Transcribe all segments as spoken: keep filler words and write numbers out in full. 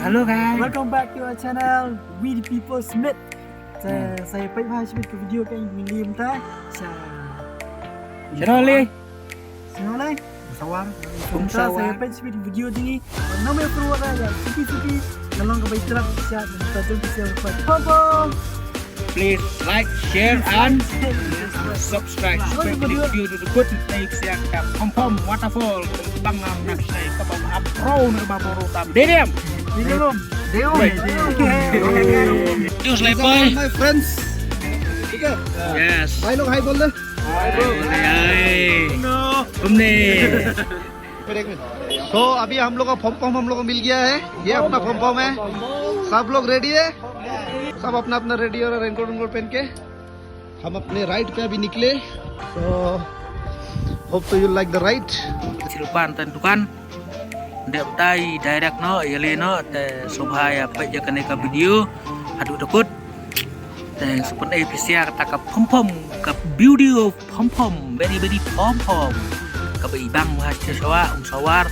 Hello guys. Welcome back to our channel, We the People Smith. Sa Hmm. sa peit ha shi video ka ing lim ta. Sa Channel ni. Channel ni. Sawar. Kum Sa Sawar. Sa peit shi video ding. Nama yang perlu ada ya. Suki suki. Tolong ke baik terap. Siap. Kita jumpa siap. Bye bye. Please like, share and subscribe. Subscribe. Video tu tu kut naik siang ka Phom Phom waterfall. Bang nam nak saya ka bang abro ni ba boro tam. Deriam. Deriam. Deriam. Terus lepai. My friends. ठीक है? Yes. भाई लोग हाय बोल दे। हाय। तुमने। तो अभी हम लोग का फॉम फॉम हम लोग को मिल गया है। ये अपना फॉम फॉम है। सब लोग रेडी है? सब अपना अपना रेडी और रेनकोट वेनकोट पहन के हम अपने राइड पे अभी निकले। So hope to you like the ride. Silupan tan dukan. Dep tai direct no, yale no, te subha ya peit ya kane ka video. Haduh takut. Te sempet ai pisia kata ka Phom Phom, ka video Phom Phom, very very Phom Phom. Ka ba ibang ha Sawar, um Sawar.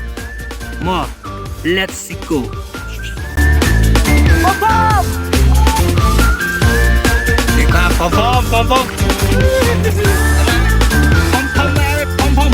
Mo, let's go. Phom Phom! Ika Phom Phom, Phom Phom. Phom Phom, eh, Phom Phom.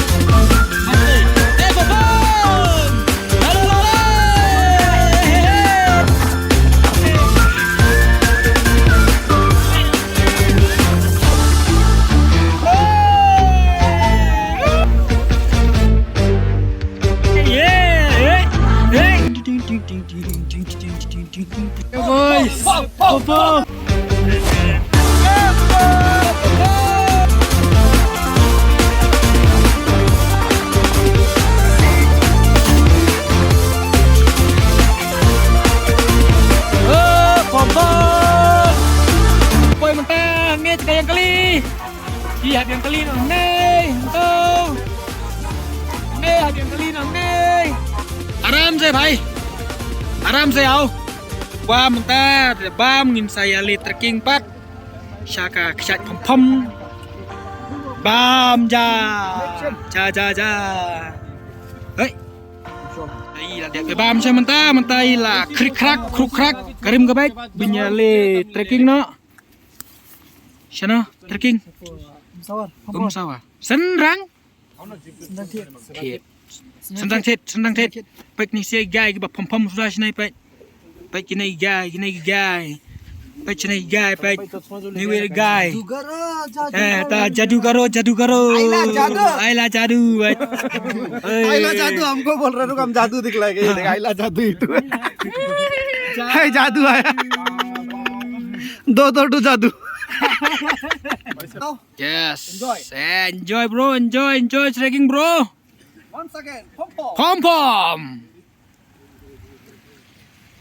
Eh, Phom Phom! Poi mynta ngi ka ïeng kali. Ki hap ïeng kali noh ngi. Ento. Ngi hap ïeng kali noh ngi. Aram se bhai. Aram se au. Ba mynta bam ngin sa ïa le trekking pat. Sha ka kshaid Phom Phom. Bam ja. Ja ja ja. Hei. Ai la dep bam sha mynta mynta i la krik krak kruk krak. Karim ka bike. Binya le trekking no. Shano trekking. Sawar. Um Sawar. Senrang. Thied. Sendang thied, sendang thied. Pek ni siai gai kiba Phom Phom suda sini pek. Pek kini gai, kini gai. Pek sini gai pek. Ni wir gai. Eh ta jadu karo, jadu karo. Aila jadu. Aila jadu. Aila jadu, हमको बोल रहे रुक हम जादू दिखलाएंगे। ये देख, आइला जादू ही तू है। है जादू आया। दो दो टू जादू। Yes. Enjoy. Eh, enjoy bro, enjoy, enjoy trekking bro. Once again, Phom Phom. Phom Phom.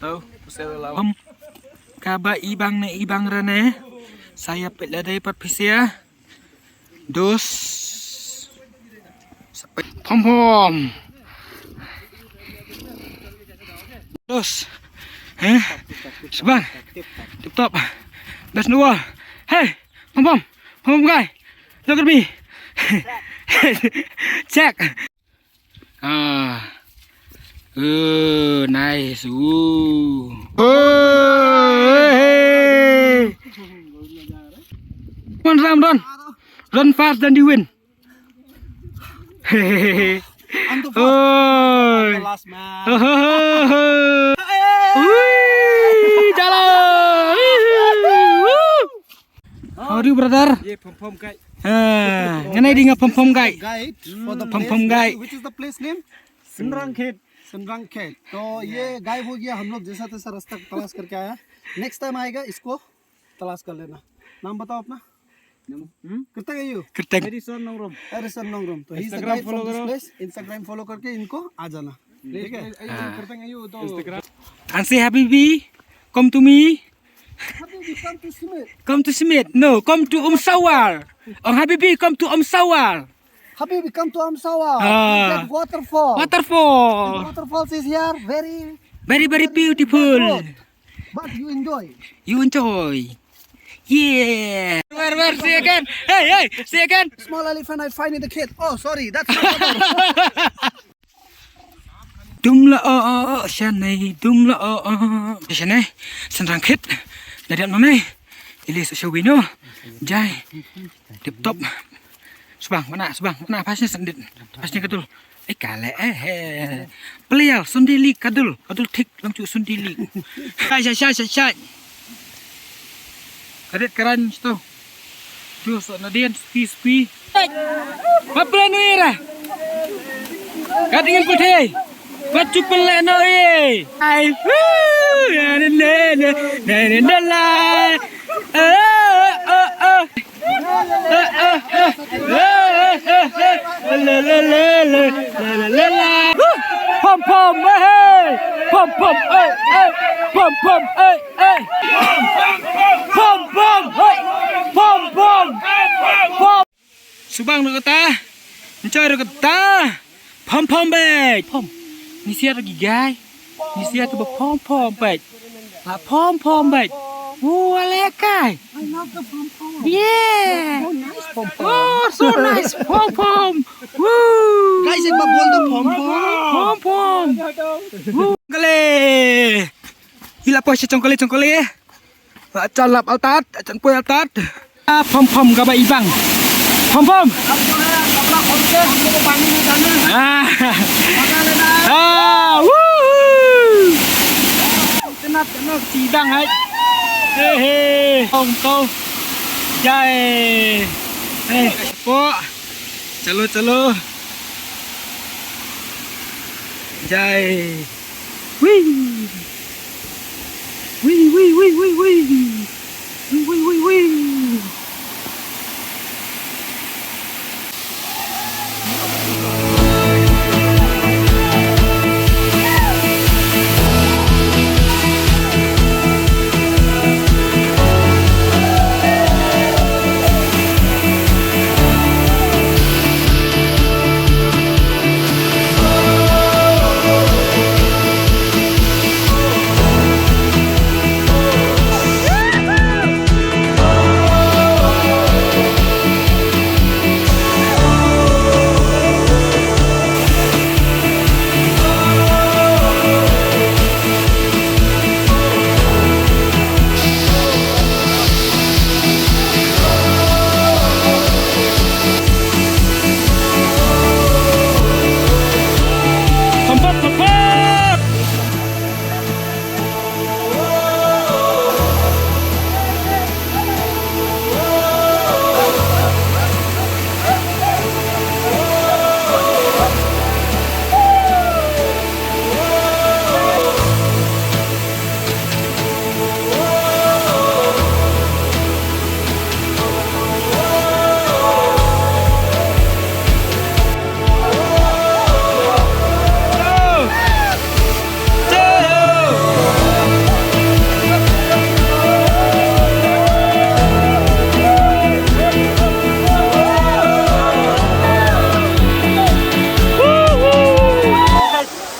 Tau, Phom. Kaba ibang ne ibang rane. Saya pet ladai pat pisia. Dos. Phom Phom. Dos. Eh? Sebang. Tip top. Best in the world. Hey. Phom Phom, Phom Phom guy. Look at me. Check. Ah. Oh, nice. Ooh. Oh, hey, hey. Come on, Ram, run. Run fast, then you win. Hey, hey, hey, hey. I'm the first. Oh. I'm the last man. Oh, ho, ho, ho. Wee, jalo. Woo. How are you, brother? Ye Phom Phom guide. Ah, ngan ai ding a Phom Phom guide. Guide for the Phom Phom place. Guide. Which is the place name? Sinrang Khet. सिमरन खेत। तो ये गायब हो गया, हम लोग जैसा तैसा रास्ता तलाश करके आया। नेक्स्ट टाइम आएगा, इसको तलाश कर लेना। नाम बताओ अपना। हम्म? Kyrteng aïu? Kyrteng. Harrison Nongrum। Harrison Nongrum। तो he is the guide for this place। Instagram follow करके इनको आ जाना। ठीक है? Kyrteng aïu to? Instagram। Ansi Habibi, come to me. Habibi, come to Smit. Come to Smit. No, come to Umsawar. Oh, Habibi, come to Umsawar. Habibi, come to Umsawar. Ah. That waterfall. Waterfall. The waterfalls is here. Very, very, very beautiful. But you enjoy. You enjoy. Yeah. Where, where? See again. Hey, hey, see again. Small elephant I find in the khet. Oh, sorry. That's my brother. Dum la o o o, shanai, dum la o o o. Shanai, san rang khit. Da dep nonai. Ili so shawi no. Jai. Tip top. Subang, mana, subang, mana, pasnya sendit. Pasnya kadul. Eh, kale, eh, eh. Player, Sunday League, kadul. Kadul tik, lang cu Sunday League. Shai, shai, shai, shai, shai. Kadet karan sto. Ju so nadien spi spi. Apa nu ira? Kadingin putih. Bacu pelek no eh. Ai. Ne ne ne ne ne la. Eh, eh, eh. Eh, eh, eh. Eh, eh, eh, eh. La, la, la, la, la, la, la, la. Pom pom, eh, eh. Pom pom, eh, eh. Pom pom, eh, eh. Pom pom, eh. Pom pom. Pom. Subang ruh kata. Ncoy ruh kata. Pom pom bek. Pom. Ni siat ruh gigai. Ni siat ruh pom pom bek. La pom pom bek. Wu ale kai. I love the pom pom. Yeah. Oh, nice pom pom. Oh, so nice pom pom. Woo. Guys, ek baar bol do pom pom. Pom pom. Woo. Kale. Ila poi si chong kale, chong kale. Achan lap altat, achan poi altat. Ah, pom pom kaba ibang. Pom pom. आप जो है, कपड़ा खोल के हम लोग को पानी में जाना है। Ah. मजा लेना है। Ah, woo. Itynnat, itynnat, si ibang hai. He he. Pom pom. Jai. Eh, po. Chalo, chalo. Jai. Wee! Wee, wee, wee, wee, wee. Wee, wee, wee, wee. Pom pom, pom pom.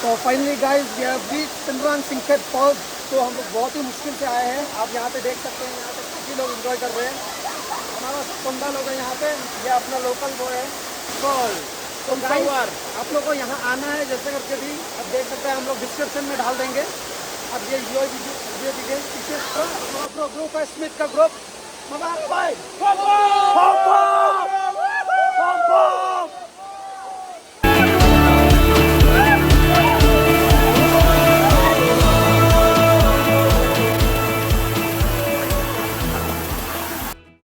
So finally guys, we have reached Synrang Syngkhet Falls। तो हम लोग बहुत ही मुश्किल से आए हैं। आप यहाँ पे देख सकते हैं, यहाँ पे काफी लोग एंजॉय कर रहे हैं। हमारा कोंडा लोग हैं यहाँ पे, ये अपना लोकल वो है। Fall। तो गाइस, आप लोग को यहाँ आना है जैसे करके भी। अब देख सकते हैं, हम लोग डिस्क्रिप्शन में डाल देंगे। अब ये, ये वीडियो, ये वीडियो पीछे ब्रो, ब्रो का, स्मिथ का ग्रुप। मजा आ रहा है भाई।